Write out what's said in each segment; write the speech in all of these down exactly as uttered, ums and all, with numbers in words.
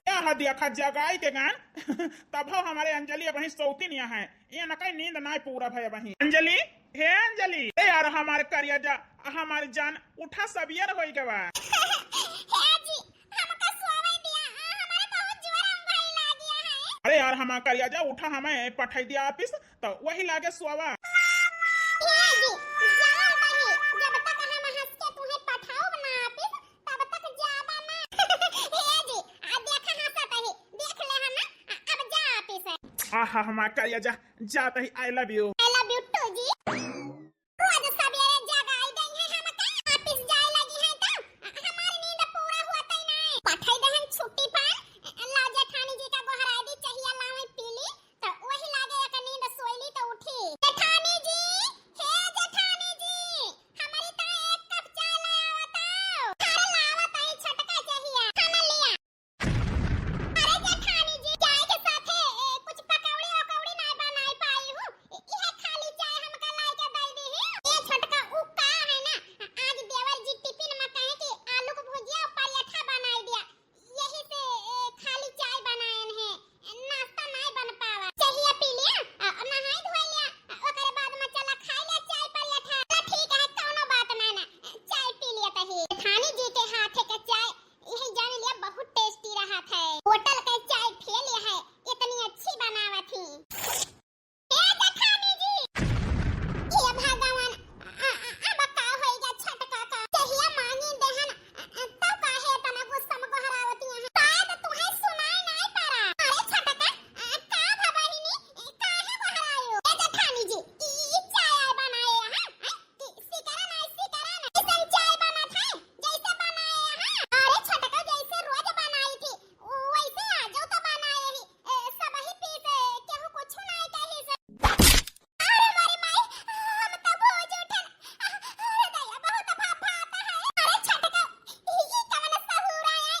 यहाँ देखा जगाई के गान। तब हो हमारे अंजलि अबहीं सोती नहीं है, ये न कहीं नींद ना पूरा भय अबहीं। अंजलि, हे अंजलि, ए यार हमारे करिया जा, हमारी जान उठा, सबियर होई गवा। हे जी, हमका सोवे दिया, आ, हमारे बहुत जोर अंगड़ाई लागिया है। अरे यार हमार करिया जा उठा, हमें पठाई दिया ऑफिस, तो वही लागे सोवा। हे जी, जाओ तही, जब तक हम हंस के तुम्हें पठाओ ना ऑफिस, तब तक जाबा ना। हे जी, आ देखा हंसत ही, देख ले हम, आ, अब जा ऑफिस है। आहा, हमार करिया जा, जात ही, I love you। I love you too जी। रोज सबेरे जगाई दई है हमका, ऑफिस जाए लगी है तो हमारी नींद पूरा होत ही नहीं। पठाई दहन छुट्टी पर, ला जेठानी जी का गोहराई दी, चहिया लावे पी ली, तो वही लागे एक नींद सोई ली तो उठी। जेठानी जी, हे जेठानी जी, हमारी ताई एक कप चाय ले आवत आओ। अरे लावत आई छोटका चहिया, खाना लिया। अरे जेठानी जी, चाय के साथे, ए, कुछ पकौड़ी वकौड़ी नाय बनाई पाई हूँ। इ-, इहे खाली चाय हमका लाई के दई दी ही। ए छोटका, उ का है ना, आज देवर जी टिफिन में कहे कि आलू के भुजिया और पराठा बनाई दिया। यही से, ए, खाली चाय बनायन है, नाश्ता नाय बन पावा। चहिया पी लिया, अ, नहाई धोई लिया, अ, ओकरे बाद में चला खाई लिया चाय पराठा। चला ठीक है, कौनो बात ना ना, चाय पी लिया तही। जेठानी जी के हाथे के चाय यही जान लिया, बहुत टेस्टी रहत है। होटल के चाय फेल है, इतनी अच्छी बनावत ही। ए जेठानी जी, हे भगवान, आ, आ, अब का होइगा छोटका का? चहिया मांगी देहन, आ, आ, तब काहे इतना गुस्सा में गोहरावती हैं? शायद तुम्हें सुनाई नहीं पड़ा। अरे छोटका, आ, का भा बहिनी, काहे गोहरायो? ए जेठानी जी, ई, ई चाय आय बनाए हैं, हैं? कि सिकरन है, सिकरन। ऐसन चाय बनत है, जैसे बनाए हैं। अरे छोटका, जैसे रोज बनाई थी, वैसे आजो तो बनाए ही। ए, सबही पी से, केहू कुछ नहीं कही से। अरे मोरी माई, हम तो भूज उठन। अरे दैया, बहुत भाप भाप है। अरे छोटका, ई, ई कवन सहूर आए?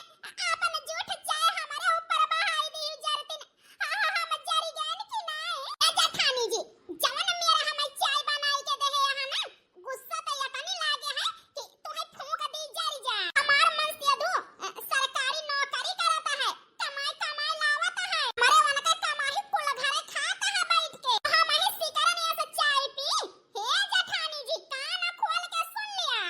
आपन जूठ चाय हमारे ऊपर बहाई दी जरतिन। हाँ, हाँ, हम जरी गए कि नहीं? ए जेठानी जी, जवन मेरा हमें चाय बनाई के देहे यहाँ ना, गुस्सा तो यतनी लागे है कि तुहे फूंक दी जरी जा। हमार मन से अधू, अ, सरकारी नौकरी करत है, कमाई कमाई लावत है। मरे उनका कमाई कुल घरे खात है बैठ के। हम ही सिकरन ऐसे चाय पी। हे जेठानी जी, कान खोल के सुन लिया।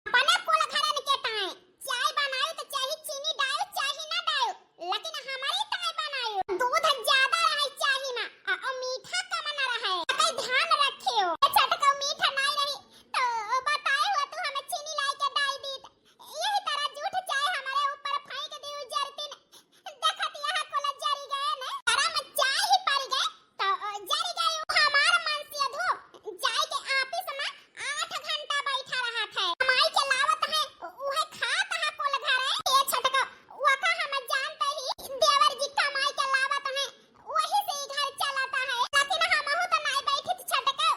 अपने कुल घरन के ताई चाय बनाई तो चाहे चीनी डायो चाहे ना डायो, लेकिन हमारी ताई बनायो दूध ज्यादा रहे चाय में, आ, आ मीठा कम ना रहे। कई ध्यान रखियो, ए छोटका मीठा नहीं रही तो बताए हुआ तू हमें चीनी लाई के डाई दी। यही तरह जूठ चाय हमारे ऊपर फेंक दी उजरतिन। देखत यहाँ कुल जरी गए ने, गरम चाय ही पड़ गए, तो, अ, जरी गए। हमार मन से अधू जाए के ऑफिस में आठ घंटा बैठा रहत है। कमाई के लावत है, उ-, उहे खात है कुल घरे। ए छोटका, वका हम जानते ही देवर जी कमाई के लावत है, वही से ही घर चलता है। लेकिन हमहू तो नाई बैठित छोटका।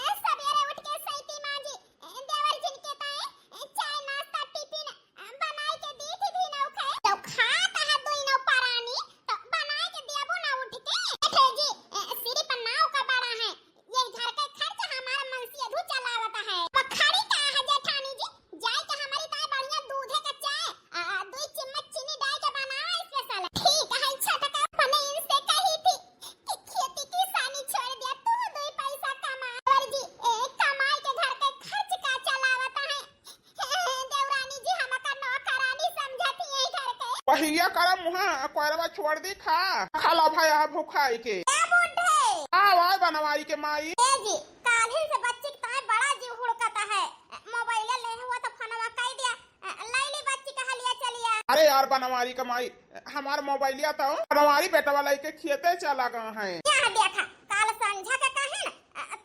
ए, सबेरे उठ के सैती माँ जी, ए, देवर जिन के ताई, ए, चाय नाश्ता टिफिन, ए, बनाई के दी थी भी ना उखे। तो खात है दुई नौ परानी, तो बनाई के देबो ना उठ के। बैठे जी, ए, सिर्फ नाव का बड़ा है। ये घर के खर्च हमार मन से अधू चलावत है। वो खड़ी का है जेठानी जी, जाए के हमारी ताई बढ़िया दूधे का चाय, आ, आ, दुई चम्मच चीनी डाल के बनावा स्पेशल। ठीक है, छोटका अपने इनसे कही थी कि खेती किसानी छोड़ दिया, तू दुई पैसा कमा। और जी, ए, कमाई के घर के खर्च का चलावत है। देवरानी जी, हमका नौकरानी समझत ही यही घर के। पहिया करा मुहा, कोयरवा छोड़ दी खा। खा ला भाई, आ भुखाई के। ए बूढ़े। आवाज बनवारी के माई। ए जी, काल्हिन से बच्ची के ताई बड़ा जीव हुड़कता है। मोबाइल ले हुआ तो फोनवा कई दिया। ले ली बच्ची का हलिया चलिया। अरे यार बनवारी के माई, हमार मोबाइलिया तो बनवारी बेटवा लेके खेते चला गए हैं। यहाँ देखा, काल संझा के कहे न,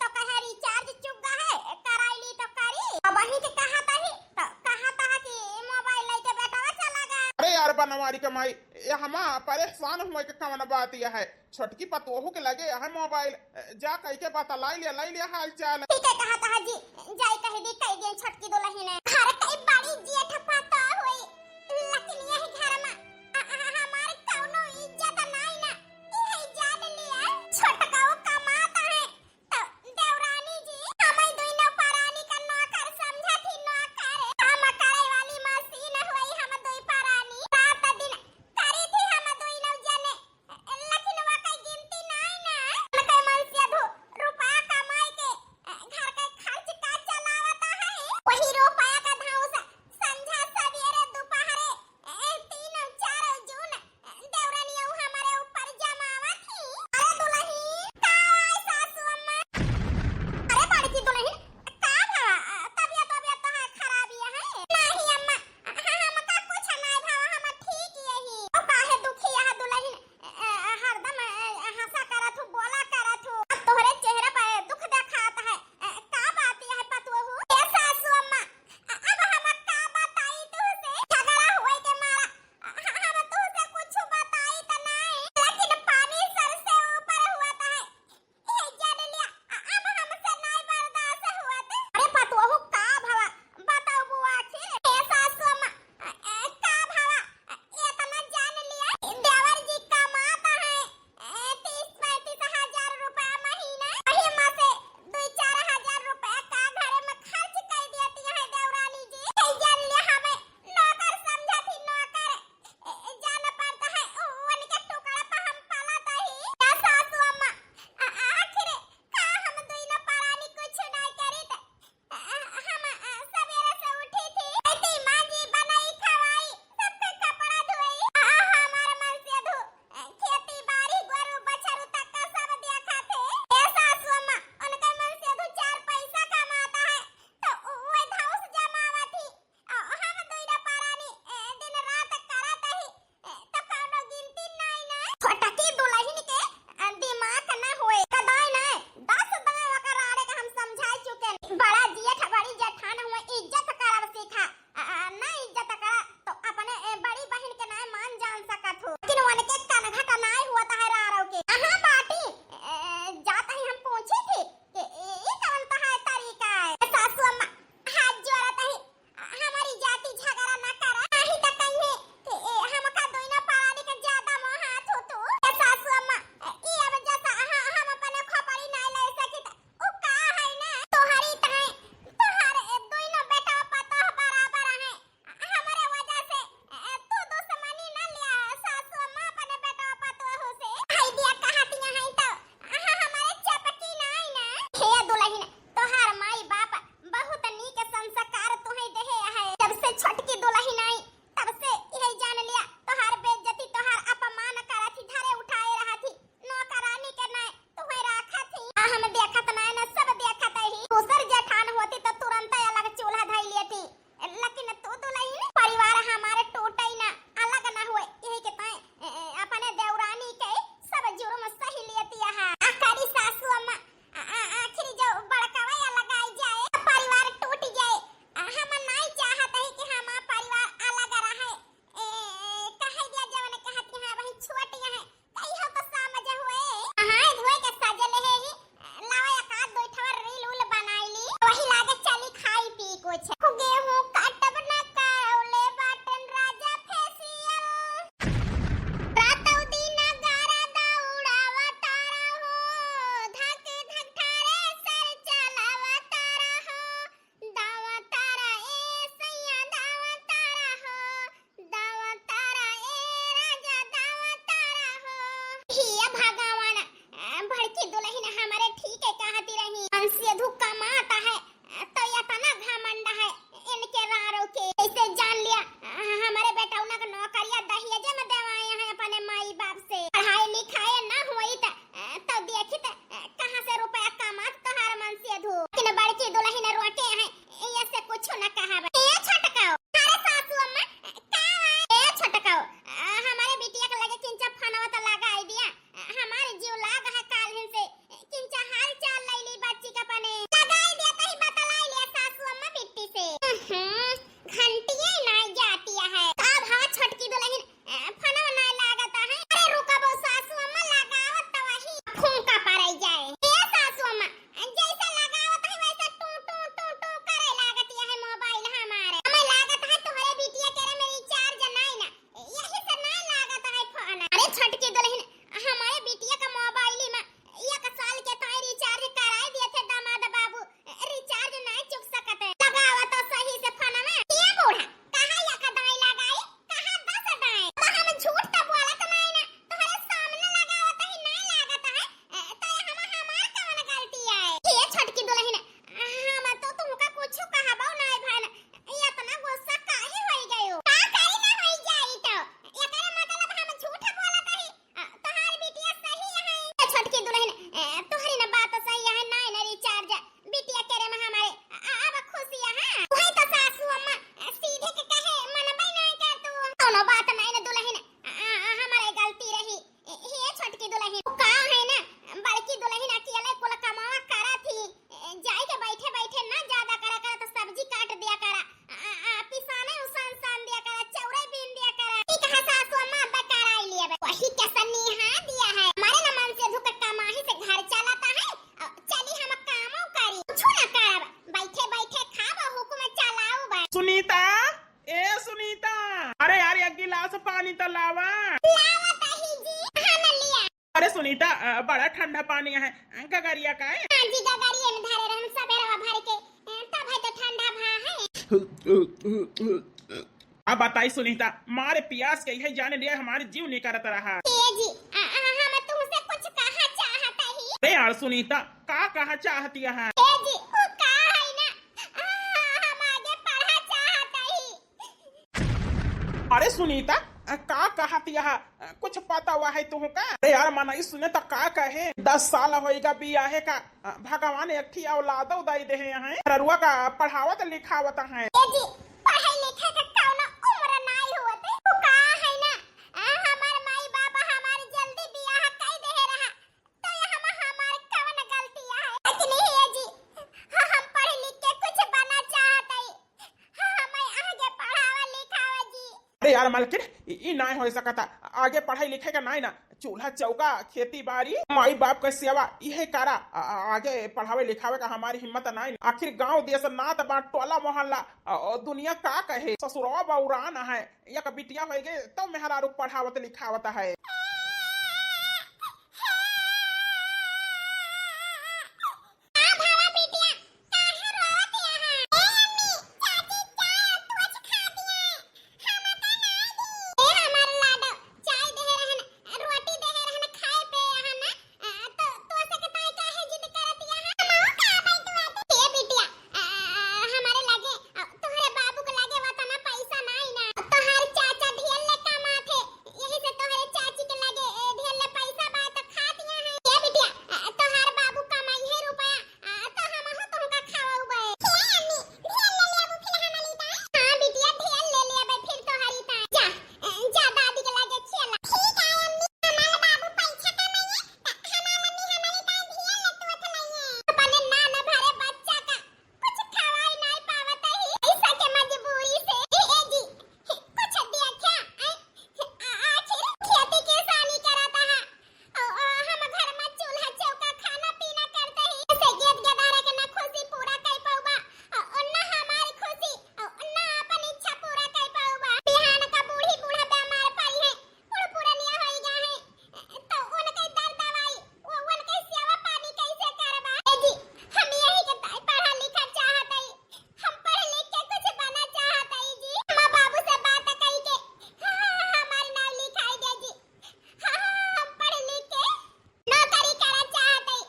तो कहे रिचार्ज चुक गया है, कराई ली तो करी। अब वहीं के कहा तही, तो कहा तहा कि मोबाइल लेके बेटवा चला गया। अरे यार बनवारी के माई, ये हमा परेशान हुए के कवन बात यह है? छोटकी पतोहू के लगे है मोबाइल, जा कह के बतलाई लिया, लाई लिया हाल चाल। ठीक है, कहा तहा जी, जाई कह दी, कह दी छोटकी दुल्हन है। घर कई बड़ी जेठ पता होई, लेकिन यही घर में अ, अ, हमार कौनो इज्जत नाई ना, इहे जान लिया। छोटका वो कमाता है, तो देवरानी जी, हमें दुइनो परानी अ, बड़ा ठंडा पानी है, गगरिया का है। हाँ जी, गगरिये में धरे रहन सबेरवा भर के, अ, तब है तो ठंडा भा है। अब बताई सुनीता, मारे पियास के है जाने लिए हमारे जीव निकरत रहा। ए जी, अ, अ, हम तुमसे कुछ कहा चाहत ही। अरे यार सुनीता, का कहा चाहती है? ए जी, वो का है ना, अ, हम आगे पढ़ा चाहत ही। अरे सुनीता, अ, का कहत यह? अ, कुछ पता हुआ है तुहका? अरे यार, मनई सुने त का कहे? दस साल होइगा बियाहे का, अ, भगवान एक ठी औलादो दई देहे हैं। ररुआ का पढ़ावत लिखावत हैं। ए जी, पढ़े लिखे के कौनो उम्र नाई होत। तू का है ना, अ, हमार माई बाबा हमार जल्दी बियाह कई देहे रहा। तो ये हम, हमार कवन गलती है? लेकिन हे जी, ह-, हम पढ़ लिख के कुछ बना चाहत हई। ह-, हमें आगे पढ़ावा लिखावा जी। अरे यार मलकिन, ई, ई नाय हो सकता। आगे पढ़ाई लिखाई का नाय ना, चूल्हा चौका, खेती बाड़ी, माई बाप का सेवा, इहे करा। आ, आ, आगे पढ़ावे लिखावे का हमारी हिम्मत नाय ना। आखिर गांव देश नात बात टोला मोहल्ला, आ, आ, दुनिया का कहे, ससुरवा बौरान है, एक बिटिया होइगे, तब मेहरारू पढ़ावत लिखावत है। का भवा बिटिया, काहे रोवत यहाँ? ए अम्मी, चाची, चाय और तू अच्छा खा दिया। हम तो ना दी। ए हमार लाडो, चाय देहे रहन, रोटी देहे रहन, खाए पे यहाँ ना। आ, तो, तो से कताई काहे जिद करत यहाँ? हम का बैठू आते? ए बिटिया, आ, हमारे लगे, आ, तोहरे बाबू के लगे वतना पैसा नाई ना। तोहार चाचा ढेर ले कमात है, यही से तोहरे चाची के लगे, ए, ढेर ले पैसा बा त खात यहाँ है। ए बिटिया, आ, तोहार बाबू कमाई है रुपया, आ, तो हमहू तुमका खवाउबे। हे अम्मी, ढेर ले लेबू फिर हमारी ताई? हाँ बिटिया, ढेर ले लेबे फिर तोहरी ताई। जा, आ, जा दादी के लगे खेला। ठीक है अम्मी, हमारे बाबू पैसा कमाइए, त हमारे अम्मी हमारी ताई ढेर ले तोथ लइए। अपने ना न भरे बच्चा का कुछ खवाई नाई पावत ही, पैसा के मजबूरी से। ए, ए जी, कुछ देखा, ए, आ-, आखिर खेती किसानी करत हा। ओ, ओ, हम घर में चूल्हा चौका खाना पीना करत ही, से गेद गेदारे के ना खुशी पूरा कर पाउबा, ओ, ओ, ना हमारी खुशी, ओ, ना अपन इच्छा पूरा कर पाउबा। बिहान का बूढ़ी बूढ़ा बीमार पड़ी है, बूढ़ पुरनिया होई गया है, तो उनके दर दवाई, वो उनके सेवा पानी कैसे करबा? ए जी, हम यही के ताई पढ़ा लिखा चाहत हई, हम पढ़ लिख के कुछ बना चाहत हई जी। हम बाबू से बात कई के, हाँ, हाँ, हमार नाम लिखाई दे जी। हाँ, हाँ, हम पढ़ लिख के नौकरी करा चाहत हई,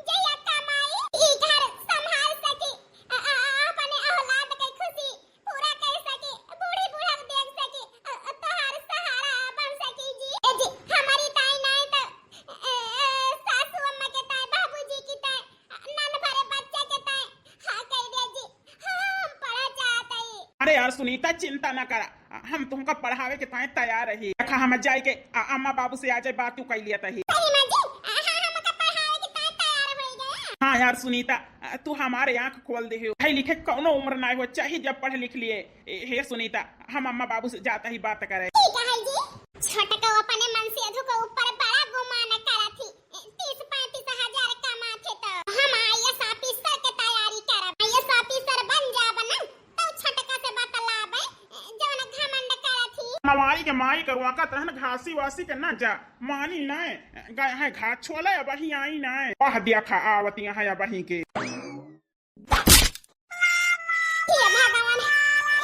जहिया कमाई, ई घर संभाल सकी, अ, अ, अपने औलाद के खुशी पूरा कर सकी, बूढ़ी बूढ़ा के देख सकी, अ, अ, तोहार सहारा बन सकी जी। ए जी, हमारी ताई नाई तो, ए, ए, सासू अम्मा के ताई, बाबूजी की ताई, नन भरे बच्चा के ताई, हाँ कह दे जी, हाँ, हम पढ़ा चाहत हई। अरे यार सुनीता, चिंता ना करा, हम तुमका पढ़ावे के ताई तैयार रही। देखा हम जाए के, अ, अम्मा बाबू से आ जाए बात तू कह लिया तही। सही में जी, अ, हाँ, हमका पढ़ावे के ताई तैयार हो गया। हाँ यार सुनीता, अ, तू हमारे आँख खोल दे हो। पढ़े लिखे कौनो उम्र ना हो, चाहे जब पढ़ लिख लिए। ए, हे सुनीता, हम अम्मा बाबू से जाता ही बात करे। ठीक है जी। छोटका अपने मन से अधू के ऊपर बड़ा गुमान करत ही। ए, तीस पैंतीस हजार कमात है तो हम IAS officer के तैयारी करब। IAS officer बन जाब ना, तो छोटका से बतलाबे, जौन घमंड करत ही। नवारी के माई करुआ का तहन घासी वासी के ना जा, मानी नाय, गए हैं घास छोले, अबही आई नाय। वाह, देखा आवत यहाँ अबही के। हे भगवान,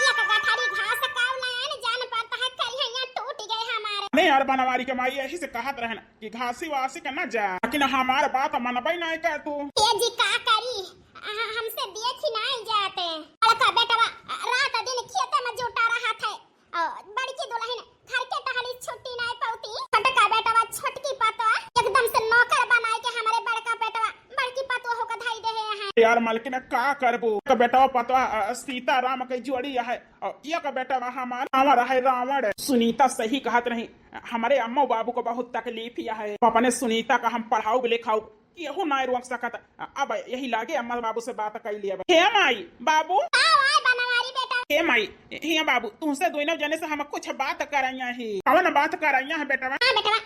एक गठरी घास काउ लायन जान पड़ता है, करिहैया टूट गए हमारे। नहीं यार, बनवारी के माई यही से कहत रहन कि घासी वासी के ना जा, लेकिन हमार बात मनबे नहीं कर तू। ए जी, का करी, आ, हमसे देख ही नहीं जाते। बड़का बेटवा रात दिन खेते में जुटा रहा था, और बड़की दुल्हन घर के टहली छुट्टी नाय पौती। छोटका बेटवा, छोटकी पतवा एकदम से नौकर बनाए के हमारे बड़का बेटवा, बड़की पतवा होकर धई दे हैं। यार मालकिन, का करबो? एक बेटवा पतवा, अ, सीता राम के जोड़ी है, और एक बेटवा हमार, हमार है रावण। सुनीता सही कहत रही, हमारे अम्मा बाबू को बहुत तकलीफ यह है। अपने सुनीता का हम पढ़ाऊ लिखाऊ केहू नाय रोक सकत। अब यही लागे अम्मा बाबू से बात कई लिया। हे माई, बाबू। का आय बनवारी बेटा? हे माई, हे बाबू, तुमसे दोनों जने से हम कुछ बात करैया ही। कौन बात करैया है बेटवा? हाँ बेटवा,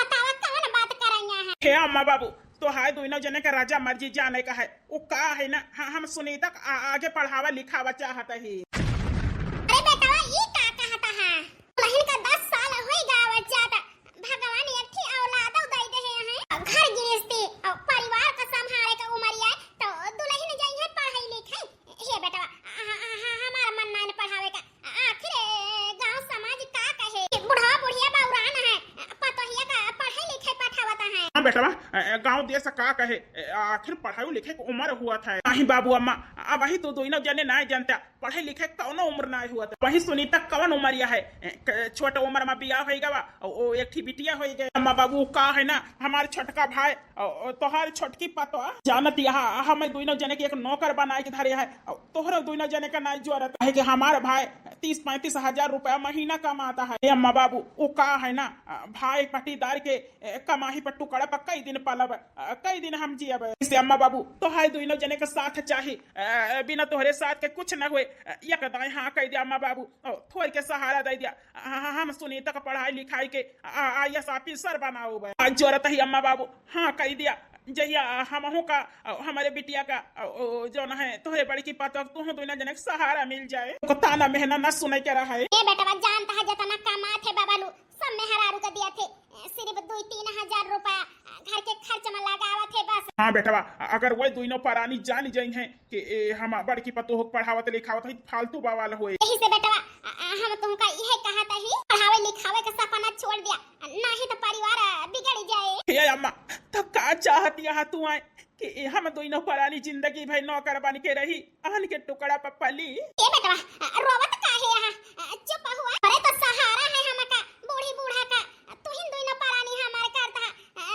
बतावा कौन बात करैया है? हे अम्मा बाबू, तो हाय दोनों जने का राजा मर्जी जाने का है। वो का है ना, हाँ, हम सुनीता का आ-, आगे पढ़ावा लिखावा चाहत ही। अरे बेटवा, ई का कहत है? दुल्हन का दस साल होई गावत जात, भगवान एक ठे औलादो दई दे हैं। अब घर बेटवा, ए, गाँव देश का कहे, ए, आखिर पढ़ाई लिखे के उम्र हुआ था। नहीं बाबू अम्मा, अबही तू दोनों जने नाहीं जानता, पढ़े लिखे कौनो उम्र नाहीं हुआ था। वही सुनीता कौन उमरिया है, ए, क-, छोट उम्र में बियाह होइ गवा, ओ, ओ, एक ठी बिटिया होइ गए। अम्मा बाबू का है ना, हमार छोटका भाई, ओ, ओ, तोहार छोटकी पतोह, जानत यहाँ हम दोनों जने के एक नौकर बनाए के धरे है, ओ, तोहरे दोनों जने का नाहीं जरूरत है कि हमार भाई तीस पैंतीस हजार रुपया महीना कमाता है। ए अम्मा बाबू, वो का है ना, अ, भाई पट्टीदार के, ए, कमाही पर टुकड़ा पर कई दिन पलब, अ, कई दिन हम जियब। इसे अम्मा बाबू, तोहार दोनों जने के साथ चाही, अ, बिना तोहरे साथ के कुछ न हुए। अ, एक दाएं हाँ कह दिया अम्मा बाबू, ओ, थोड़ के सहारा दे दिया। अ, हम सुनीता का पढ़ाई लिखाई के, अ, IAS officer बनाओ बे। आज जरूरत ही अम्मा बाबू, हाँ कह दिया। जहिया हमहू का, अ, हमारे बिटिया का, अ, ओ, जौन है, तोहरे बड़की पतोह, तुहू दोनों जने के सहारा मिल जाए। को ताना मेहना ना सुने के रहा है। ए बेटवा, जानता है जितना कमात है बबलू, सब मेहरारू के दिया थे, सिर्फ दुई तीन हजार रुपया घर के खर्च में लगावत है बस। हाँ बेटवा, अगर वह दोनों परानी जान जाई हैं कि ए, हम बड़की पतोह के पढ़ावत लिखावत है, फालतू बवाल होए। यही से बेटवा, अ, अ, हम तुमका इहे कहत ही, पढ़ावे लिखावे के सपना छोड़ दिया, नहीं तो परिवार, अ, बिगड़ जाए। हे अम्मा, तो का चाहत यहाँ तू आए कि हम दोनों परानी जिंदगी भर नौकर बन के रही, अहन के टुकड़ा पर पली? ए बेटवा, अ, रोवत काहे यहाँ? अ, चुप हुआ। अरे तो सहारा है हमका, बूढ़ी बूढ़ा का। तुहिन दोनों परानी हमार करता, अ,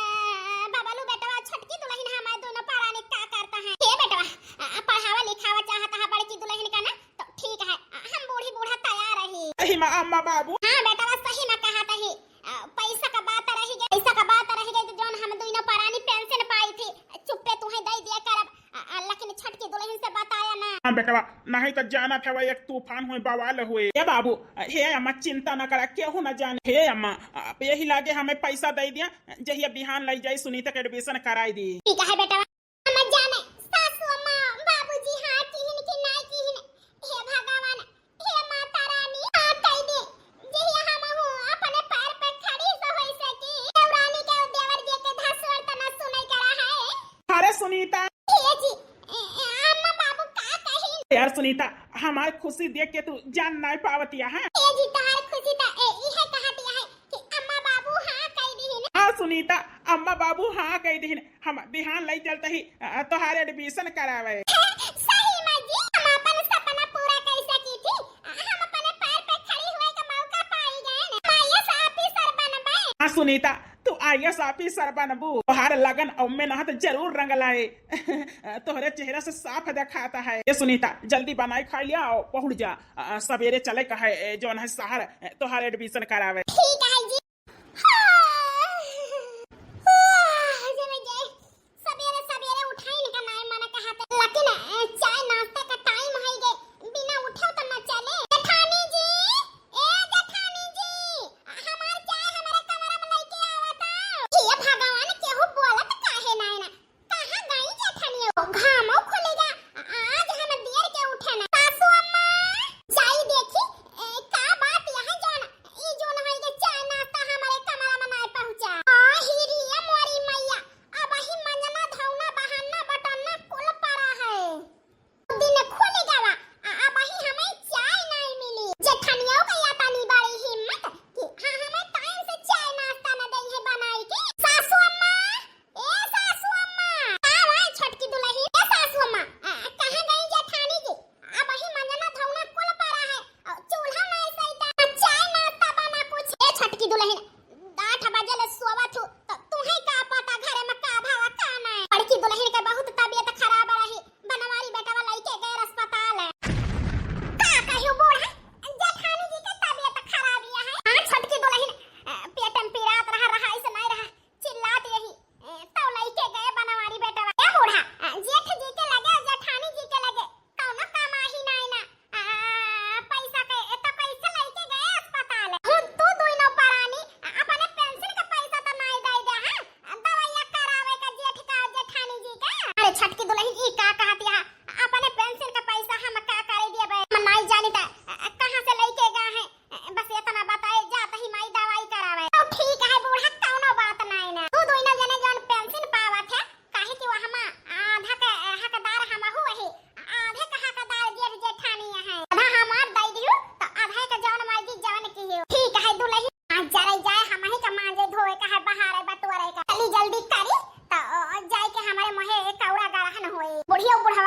बबलू बेटवा, छोटकी दुल्हन हमार दोनों परानी का करता है? ए बेटवा, अ, पढ़ावा लिखावा चाहता है बड़की दुल्हन का ना, तो ठीक है, अ, हम बूढ़ी बूढ़ा तैयार रही। अही माँ, अम्मा बाबू। हाँ बेटवा, सही में कहत ही। अ, पैसा का बात रही गई, पैसा का बात रही गई तो जौन हम दोनों परानी पेंशन पाई थी, चुप्पे तुहे दे दिया करब, अ, अ, लेकिन छोटकी दुल्हन से बताया ना। हाँ बेटवा, नहीं तो जानत है वह एक तूफान हुए, बवाल हुए। ए बाबू, हे अम्मा, चिंता न करा, केहू न जाने। हे अम्मा, आप यही लागे हमें पैसा दे दिया, जहिया बिहान लई जाई सुनीता के admission कराई दी। ठीक है बेटवा। हम जाने सासू अम्मा, बाबूजी हाँ किहिन कि नाई किहिन। हे भगवान, हे माता रानी, हाँ कह दे। जहिया हम हूँ अपने पैर पे खड़ी तो होई सकी। देवरानी के देवर जी के धसवर तना सुनाई करा है। अरे सुनीता। हे जी, ए, ए, अम्मा बाबू का कही? यार सुनीता, हमार खुशी देख के तू जान नाई पावतिया है। ए जी, तहार खुशी त ए, इहे कहतिया है कि अम्मा बाबू हाँ कह दिहिन। हाँ सुनीता, अम्मा बाबू हाँ कह दिहिन। हम बिहान लई चलते ही, अ, तोहार admission करावे। सही में जी, हम अपन सपना पूरा कर सकी थी। हम अपने पैर पे खड़ी हुए का मौका पाई गए। हम IAS officer बनबे। हाँ सुनीता, तू IAS officer बनबू। तोहार लगन और मेहनत जरूर रंग लाए। तोहरे चेहरा से साफ दिखाता है। ए सुनीता, जल्दी बनाई खा लिया और पहुँच जा। अ, सवेरे चले का है, ए, जौन है शहर, ए, तोहार admission करावे। ठीक है जी। हाँ। हाँ, जब जे सवेरे सवेरे उठाई न का नाई मन कहत। लेकिन, ए, चाय नाश्ता का time है गे, बिना उठे तो न चले। जेठानी जी, ए जेठानी जी, हमार चाय हमारे कमरा में लेके आवता। हे भगवान, केहू बोलत काहे नाई ना? कहाँ गई जेठनिया? घामो खुलेगा, आज हम देर के उठे ना। सासू अम्मा, जाई देखी, ए, का बात यहाँ जौन, ई जौन है ये चाय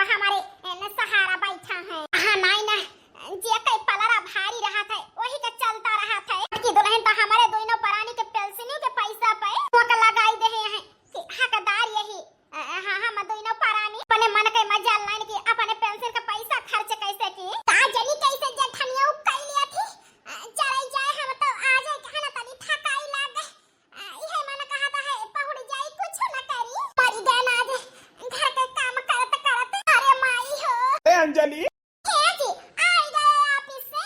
हमारे, ए, न सहारा बैठा है। हाँ, नाई ना, जे कई पलरा भारी रहत है, वही का चलता रहत है। कि दुलहिन तो हमारे दोनों परानी के पेंसिनी के पैसा पे ओका लगाई देहे हैं कि हकदार यही, अ, हाँ, हम दोनों परानी अपने मन के मजाल लाइन की अपने पेंसिन का पैसा खर्च कैसे की। का जनी कैसे जेठनिया उ कई लिया थी, अ, चले जाए हम तो आ जाए, कहा ना तनी थकाई लाग। आ, इहे मन कहता है, पहुड़ जाई, कुछ न करी। मरी गए ना आज, घर के काम करत करत। अरे माई हो। ए अंजलि। हे जी, आई गए office से।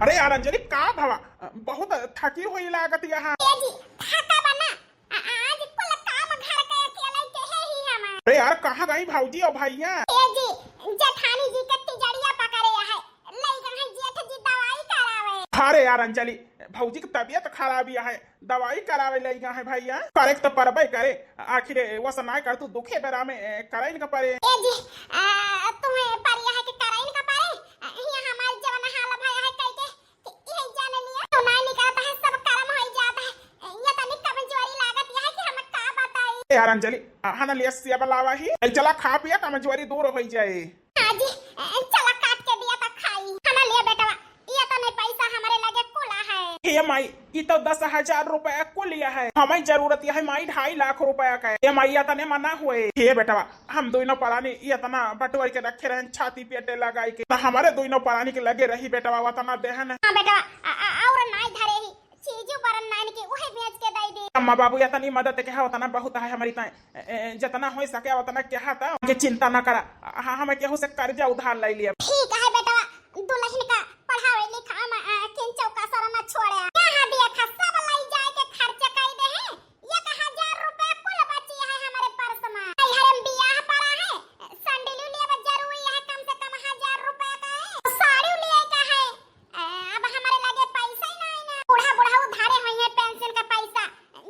अरे यार अंजलि, का भवा? बहुत थकी हुई लागत यहाँ। हे जी, थका बना। आ, आज कुल काम घर के अकेले के है ही हमार। अरे यार, कहाँ गई भौजी और भैया? हे जी, जेठानी जी के तिजड़िया पकड़े है। लई गए हैं जेठ जी दवाई करावे। अरे यार अंजलि, भौजी की तबीयत खराब ही है, दवाई करावे लई गए हैं भैया। करे के तो परबे करे, आखिर वस नाय कर तू दुखे बेरा में, ए, करे इनका परे। ए जी, आ, तुम्हें परिया है कि करे इनका परे? आ, ये हमार जवन हाल भया है कह के, कि यही जान लिया। तू नाय निकलता है, सब कर्म हो जाता है। ये तनी कमजोरी लागत यह है कि हम का बताई। ए यार अंजलि, आ, हना लिया सेब लावा ही। ए, चला खा पिया, कमजोरी दूर हो जाए। हाँ जी, ए, चला काट के दिया त खाई। खाना लिया बेटवा, ये तो नहीं पैसा हमारे लगे कुला है। हे माई, ई तो दस हजार रुपया कुल लिया है। हमें जरूरत यह है माई ढाई लाख रुपया का। हे माई, या तने मना हुए। हे बेटवा, हम दोनों परानी इतना बटोर के रखे रहन, छाती पेटे लगाई के। ना हमारे दोनों परानी के लगे रही बेटवा, वतना देहन। हाँ बेटवा, आ, आ, और नाई धरे ही। चीजू बरन नाइन के उहे बेच के दई दी। अम्मा बाबू, या तनी मदद के हा, उतना बहुत है हमारी ताई। ए, ए, जितना हो सके उतना के हा, ता के चिंता ना करा। हाँ, हम केहू से कर्जा उधार ले लिए। ठीक है बेटवा, दुलहिन का पढ़ावे लिखावे में, आ, किंचौ कसर न छोड़े। कहाँ दिया खा, सब लई जाए के खर्चा कई दे हैं। एक हजार रुपया कुल बची है हमारे पर्स में। आई हरम बियाह पड़ा है, सैंडल लिए बस जरूरी है, कम से कम हजार रुपया का है। साड़ी लिए का है, ए, अब हमारे लगे पैसा ही ना है ना। बूढ़ा बूढ़ा उधारे होई है पेंशन का पैसा,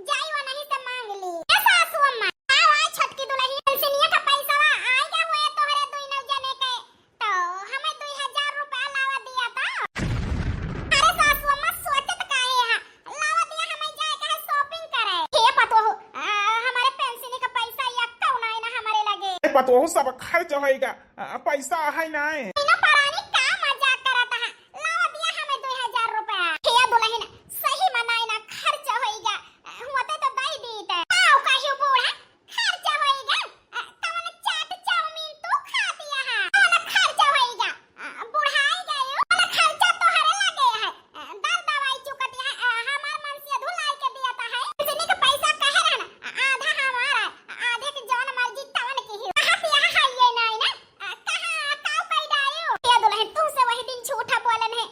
जाई वो नहीं से मांग ली। ए सासू अम्मा, आओ, आओ छोटकी दुलहिन, पेंशनिया का पैसा आई गया हुए तोहरे दुइनो जने के, तो हमें दुई हजार रुपया लावा दिया था। अरे सासू अम्मा, सोचत काहे है? लावा दिया, हमें जाए के है shopping करे। हे पतोहू, आ, हमारे पेंशनी का पैसा या कौन है ना हमारे लगे। ए पतोहू, सब खर्च होएगा, आ, पैसा है ना। इना परानी का मजाक करत है? लावा दिया हमें दुई हजार रुपया। हे दुलहिन, सही मनाई ना खर्च होइगा। हुआ तो दई दीत। आओ कहियो बूढ़ा, खर्च होइगा। अ, कवन चाट चाउमीन तू खा दिया है? कवन खर्च होइगा? अ, बुढ़ाई गयो। कवन खर्च तोहरे लगे है? अ, दर दवाई चुकत है। अ, हमार मन से धुलाई के दिया था है। इतने के पैसा कहे रहना? अ, आधा हमारा, अ, आधे के जौन मर्जी तवन की ही। कहाँ दिया है ये नाई ना? आ, कहाँ, काऊ कई डायो? ये दुलहिन, तुमसे वही दिन झूठा बोलन है।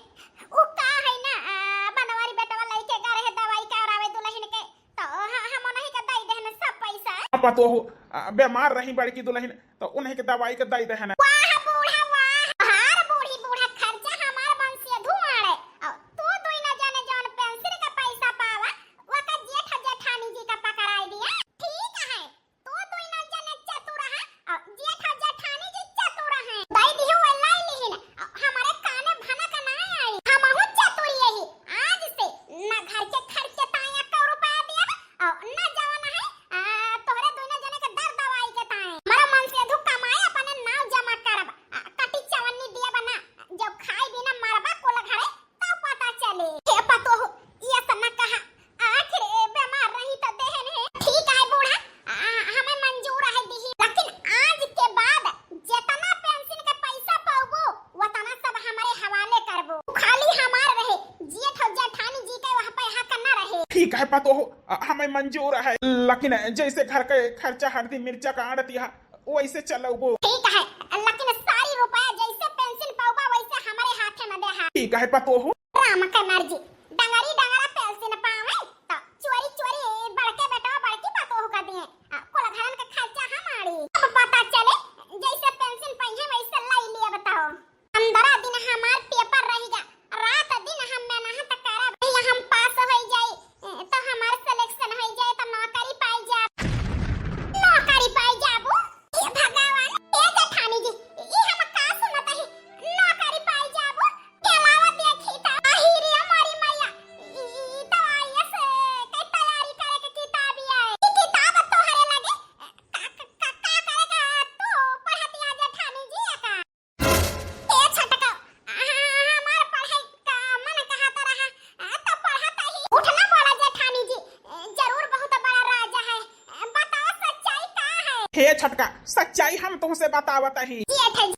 उ का है ना, आ, बनवारी बेटवा लइके गा रहे दवाई करावे दुलहिन के, तो ह-, हम उन्हीं के दई देहन सब पैसा। अब तो हो, आ, बीमार रही बड़की दुलहिन, तो उन्हीं के दवाई के दई देहन। वाह बूढ़ा वाह, हर बूढ़ी बूढ़ा खर्चा हमार मन से धुआड़े। और तू दुई न जाने जौन पेंशन का पैसा पावा, वका जेठ जेठानी जी का पकड़ाई दिया। ठीक है, तू दुइनो जने चतुर है, और जेठ और जेठानी जी चतुर है। दई दिहु वे लाई लिहिन, और हमारे काने भनक ना आई। हमहू चतुर यही, आज से ना घर के खर्च ताया को रुपया दिया, और ना जवन है, आ, तोहरे दुइनो जने के दर दवाई के ताए। हमारा मन से धू कमाए अपने नाव जमा करब, आ, कटी चवन्नी दिया बना, जो खाई बिना मरबा कुल घरे, तब पता चले। हे पतोह, ये सब न कहा, आखिर ए बीमार रही त देहन है। ठीक है बूढ़ा, आ, हमें मंजूर है दिही, लेकिन आज के बाद जितना पेंशन के पैसा पाउबो, उतना सब हमारे हवाले करबो। खाली हमार रहे, जेठ और जेठानी जी के वहाँ पे हक न रहे। ठीक है पतोह, आ, हमें मंजूर है, लेकिन जैसे घर के खर्चा हल्दी मिर्चा का आड़त यहाँ वैसे चलउबो। ठीक है, लेकिन सारी रुपया जैसे पेंशन पाउबा वैसे हमारे हाथे में देहा। ठीक है पतोहू। राम के मर्जी, डंगरी डंगरा पेंशन पावे, तो चोरी चोरी बड़के बेटवा बड़की पतोहू का दिए, आ कुल घरन के खर्चा हम आड़ी। अब पता चले, जैसे पेंशन पाइहे वैसे लाई लिया बताओ। पंद्रह दिन हमार पेपर रहिगा, रात दिन हम मेहनत करब, भैया हम पास हो जाई, ए, तो हमार सिलेक्शन हो जाए तो नौकरी पाई जाब, नौकरी पाई जाबू। हे भगवान, ए जेठानी जी, ई हम का सुनत ही, नौकरी पाई जाबू, के लावा देखी त, आही रे हमारी माई। छोटका, सच्चाई हम तुमसे बतावत ही। जी, अच्छा जी।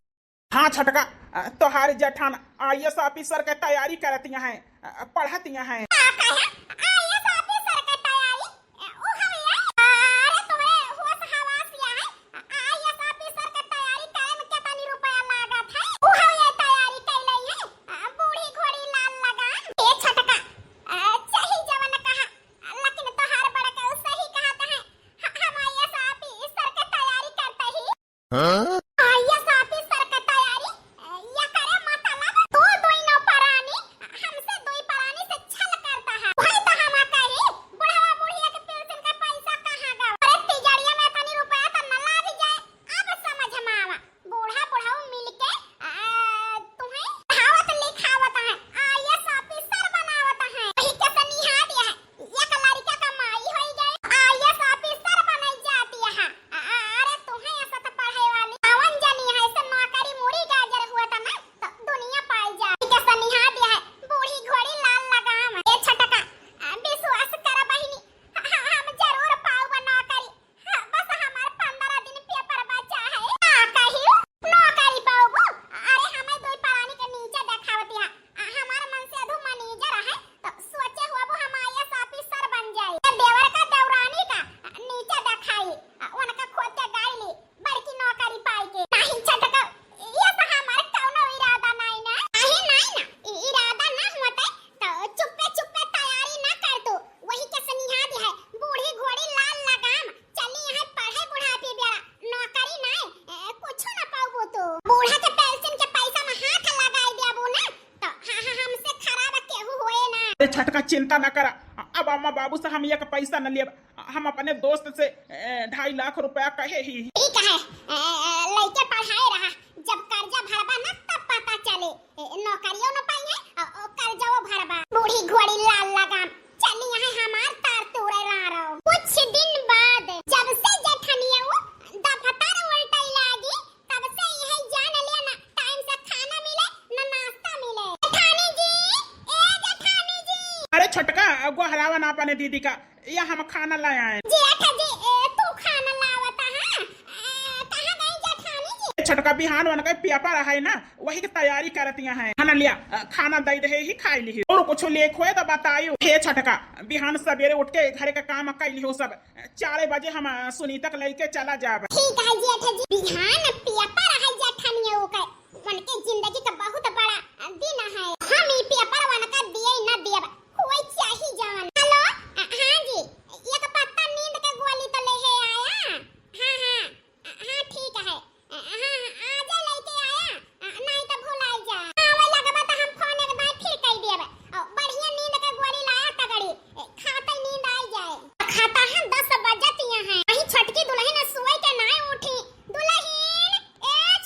हाँ छोटका, अ, तोहार जेठान आईएएस ऑफिसर के तैयारी करतिया हैं, अ, पढ़तिया हैं। का कहे? आईएएस ऑफिसर के तैयारी? अ, उ हवे, अरे तोरे होश हवास या है? आईएएस ऑफिसर के तैयारी करे में केतनी रुपया लागत है? उ हवे तैयारी कैले है, अ, बूढ़ी घोड़ी लाल लगाम। ए छोटका, अ, चाही जवन कहा, लेकिन तोहार बड़का उ सही कहत है। ह-, हम आईएएस ऑफिसर के तैयारी करते ही। हाँ? आईएएस ऑफिसर के तैयारी, अ, या करे मतलब तू दुई नौ परानी, हमसे दुई परानी से छल करता है। वही तो हम कही, बुढ़वा बुढ़िया के पेंशन का पैसा कहाँ गवा? अरे तिजड़िया में तनी रुपया तो न लाग जाए, अब समझ में आवा। बूढ़ा बुढ़ऊ मिलके, आ, तुम्हें पढ़ावत लिखावत है, आईएएस ऑफिसर बनावत है। वही के सनिहा दिया है, एक लड़का का माई होई गई, आईएएस ऑफिसर बनल जाती है। आ, आ, अरे तुम्हें ऐसा तो पढ़े वाली कौन जानी है, ऐसे नौकरी मुड़ी गाजर हुआ था ना, तो दुनिया पाई जा। वही के सनिहा दिया है, बूढ़ी घोड़ी लाल लगाम। ए छोटका, आ, विश्वास कर बहिनी, ह-, ह-, हम जरूर पाऊब नौकरी। हाँ, बस हमार पन्द्रह दिन पेपर बचा है। का कहियो? नौकरी पाउबू? अरे, हमें दुई परानी के नीचे देखावतिया। आ, हमार मन से अधू मैनेजर है, तो सोचे हुआ वो हम आईएएस ऑफिसर बन जाए। ये देवर का देवरानी का नीचे देखाई, आ, उनका खोद के गाड़ी ली, बड़की नौकरी पाई के। नहीं छटका, ये तो हमार कौनो इरादा नहीं ना। नहीं, नहीं ना, इ-, इरादा ना होते तो चुप्पे चुप्पे तैयारी ना कर तू। वही के सनिहा दी है, बूढ़ी घोड़ी लाल लगाम, चली यहाँ पढ़े बुढ़ापी बेरा, नौकरी नाय, ए, कुछो ना पाउबो तू। बूढ़ा के पेंशन के पैसा में हाथ लगाई देबू ना, तो हाँ, हाँ, हमसे खराब केहू होए ना। अरे छटका, चिंता ना करा, अब अम्मा बाबू से हम एक पैसा न लेब, हम अपने दोस्त से, ए, ढाई लाख रुपया कहे ही। ठीक है, ए, ए, लइके पढ़ाए रहा, जब कर्जा भरबा ना तब पता चले। ए, नौकरियो न पाई है, अ, अ, कर्जो भरबा। बूढ़ी घोड़ी लाल लगाम, चली यहाँ हमार तार तूरे रारो। कुछ दिन बाद जब से जेठनिया वो दफतर उल्टै लागी, तब से यही जान लिया ना टाइम से खाना मिले, ना नाश्ता मिले। जेठानी जी, ए जेठानी जी। अरे छोटका, गोहरावा ना अपने दीदी का, या हम खाना लाए आए। जेठ जी, ए, तू खाना लावत है? ए, कहाँ गई जेठानी जी? ए, छोटका, बिहान वन के पेपर है ना, वही के तैयारी करतिया हैं। खाना लिया, अ, खाना दे दे ही खाई ली। और कुछ लेख होए तो बतायो। हे छोटका, बिहान सवेरे उठ के घर के काम कर लियो सब। चार बजे हम, अ, सुनीता के लेके चला जाब। ठीक है जेठ जी। बिहान पेपर है जेठनिया ओकर। उनके जिंदगी का बहुत बड़ा दिन है। हम ई पेपर उनका दिए न दियब, होई चाही जवन। हेलो, अ, हाँ जी, एक पत्ता नींद के गोली तो ले है आया? हाँ, हाँ, अ, हाँ, ठीक है। अ, हाँ, हाँ, आ जा लेके आया, अ, नहीं तो भुलाई जा। हाँ, वही लगबा तो हम फोन एक बार फिर कई दियब। अ, बढ़िया नींद के गोली लाया तगड़ी, अ, खाते नींद आई जाए। खाता है दस बजत यहाँ है, वही छोटकी दुल्हन सोए के नाय उठी। दुल्हन, ए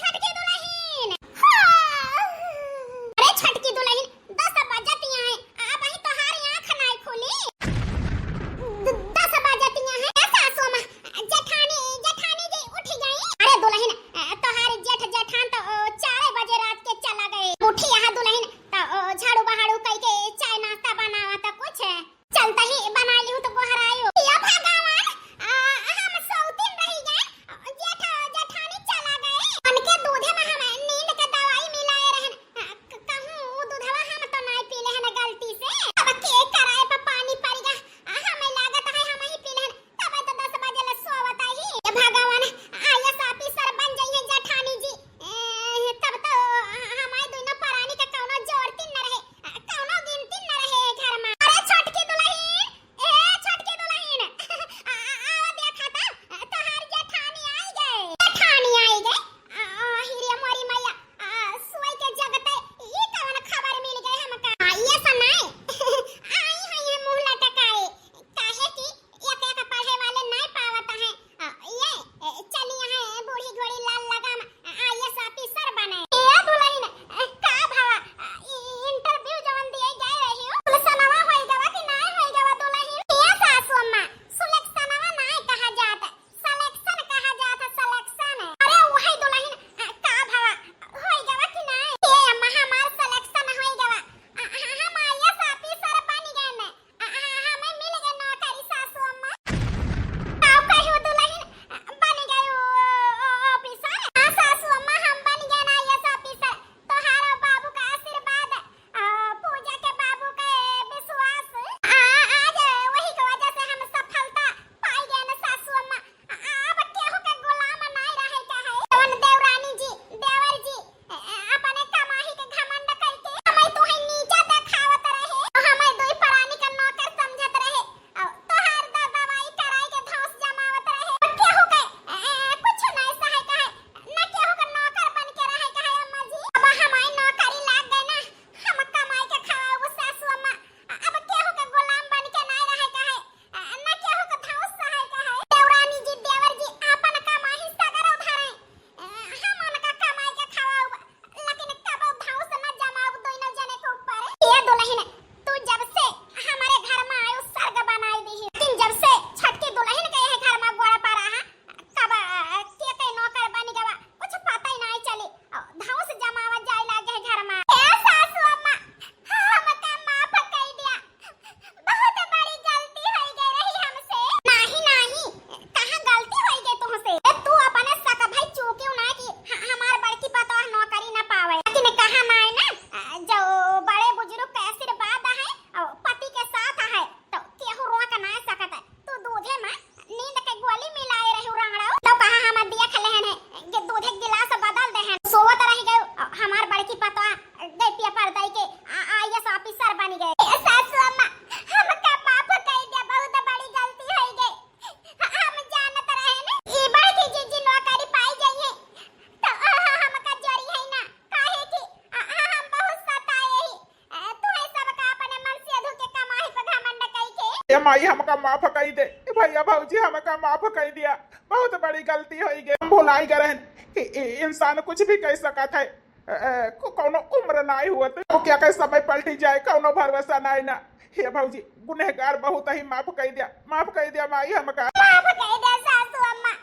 ए माई, हमका माफ कई दे। ए भैया, भौजी, हमका माफ कई दिया। बहुत बड़ी गलती होई गई। हम भुलाई गए रहन कि इ-, इंसान कुछ भी कह सकत है। अ, अ, को-, कौनो उम्र नाई हुअत। अब क्या कहे, समय पलटी जाए, कौनो भरोसा नाई ना। हे भौजी, गुनहगार बहुत ही, माफ कई दिया, माफ कई दिया माई हमका। माफ कई दिया सासू अम्मा,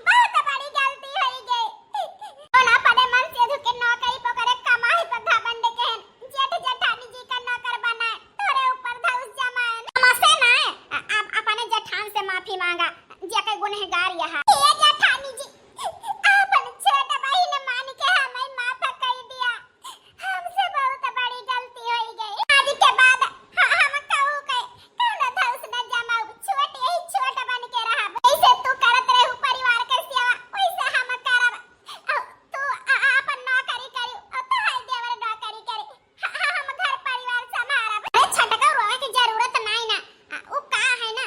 बहुत बड़ी गलती होई गई। कौन अपने मन से धुके नौकरी पकड़े, कमाई पर घमंड केहन, जेठ जेठानी जी का नौकर बनाए, तोरे ऊपर धौस जमाए। हमसे ना है, अ-, आप अपने जेठान से माफी मांगा, जेके गुनहगार यहाँ। ये जेठानी जी, अपन छोट बहिन मान के हमें माफ कई दिया। हमसे बहुत बड़ी गलती होई गई। आज के बाद ह-, हम कहू के कौनो धौस न जमाऊ, छोट यही छोट बन के रहब। जैसे तू करत रहू परिवार के सेवा, वैसे हम करब। अ, तू अ-, अ-, अपन नौकरी करी, अ, तोहार देवर नौकरी करी। ह-, ह-, हम घर परिवार संभारब। अरे छोटका, रोवे के जरूरत नाई ना। अ, उ का है ना,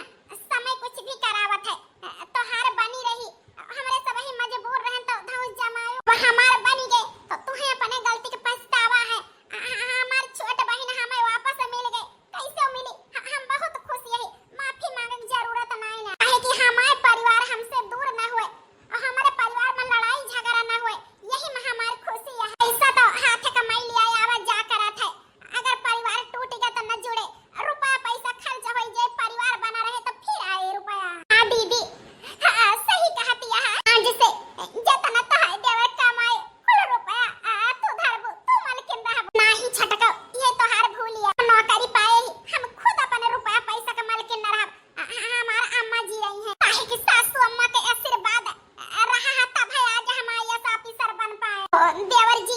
समय कुछ भी करावत है। अ, तोहार बनी रही। हमरे सबही मजबूर रहन तो धौस जमायो। अब हमार बनी गए तो तुहे अपने गलती के पछतावा है। अ, अ, हमार छोट बहिन हमें वापस मिल गए। कैसे मिली? ह-, हम बहुत खुश यही। माफी मांगे के जरूरत नाई ना। काहे कि हमार परिवार हमसे दूर ना हुए और हमारे परिवार में लड़ाई झगड़ा ना हुए, यही में हमार खुशी है। पैसा तो हाथ कमाई लिया आवा जा करत है, अगर परिवार टूट गया तो न जुड़े, रुपया पैसा खर्च होई जाए, परिवार बना रहे तो फिर आए रुपया। हाँ दीदी, हाँ, सही कहती है। आज से जितना तोहार देवर कमाए, कुल रुपया, आ, तू धरबू, तू मलकिन रहबू। नाही छटकौ, ये तोहार भूल है। नौकरी पाए ही हम खुद अपने रुपया पैसा के मलकिन न रहब। आ, आ, हमार अम्मा जी रही हैं। काहे कि सासू अम्मा के आशीर्वाद, आ, रहा है तब है आज हम IAS officer बन पाए। ओ, देवर जी